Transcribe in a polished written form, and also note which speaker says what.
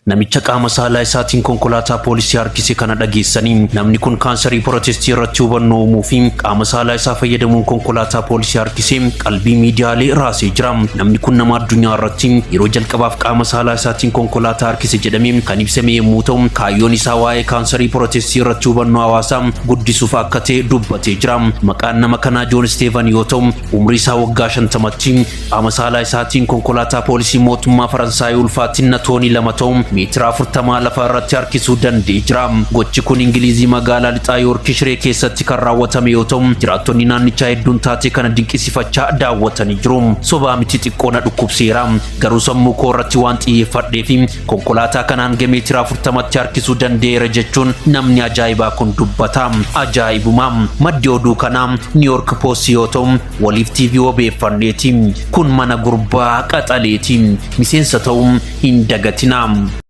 Speaker 1: Namicha qaama saalaa isaatiin konkolaataa poolisii harkise kana dhageessanii namni kun kaansarii piroosteetii irratti hubannoo uumuu fi qaama saalaa isaa fayyadamuun konkolaataa poolisii harkisee qalbii miidiyaalee raasee jira. Namni kun nama addunyaa irratti yeroo jalqabaaf qaama saalaa isaatiin konkolaataa harkise jedhamee kan ibsame yommuu ta'u, kaayyoon isaa waa'ee kaansarii piroosteetii irratti hubannoo hawaasaa guddisuuf akka ta'e dubbatee jira. Maqaan nama kanaa Joon Steven yoo ta'u, umrii isaa waggaa 50tti qaama saalaa isaatiin konkolaataa poolisii mootummaa Faransaayii ulfaatina toonii 2 ta'u meetira 40 lafa irratti harkisuu danda'ee jira. Gochi kun Ingilizii magaalaa lixaa Yoorkishiree keessatti kan raawwatame yoo ta'u, jiraattonni naannichaa hedduun taatee kana dinqisiifachaa daawwatanii jiru. Sobaa miti, xiqqoo na dhukkubseera. Garuu sammuu koo irratti waan xiyyeeffadhee fi konkolaataa kana hanga meetira 40tti harkisuu danda'eera jechuun namni ajaa'ibaa kun dubbata. Ajaa'ibuma! Maddi oduu kanaa New York Post yoo ta'u, Waliif TV wabeeffanneeti. Kun mana gurbaa qaxaleeti. Miseensa ta'uu hin dagatinaa.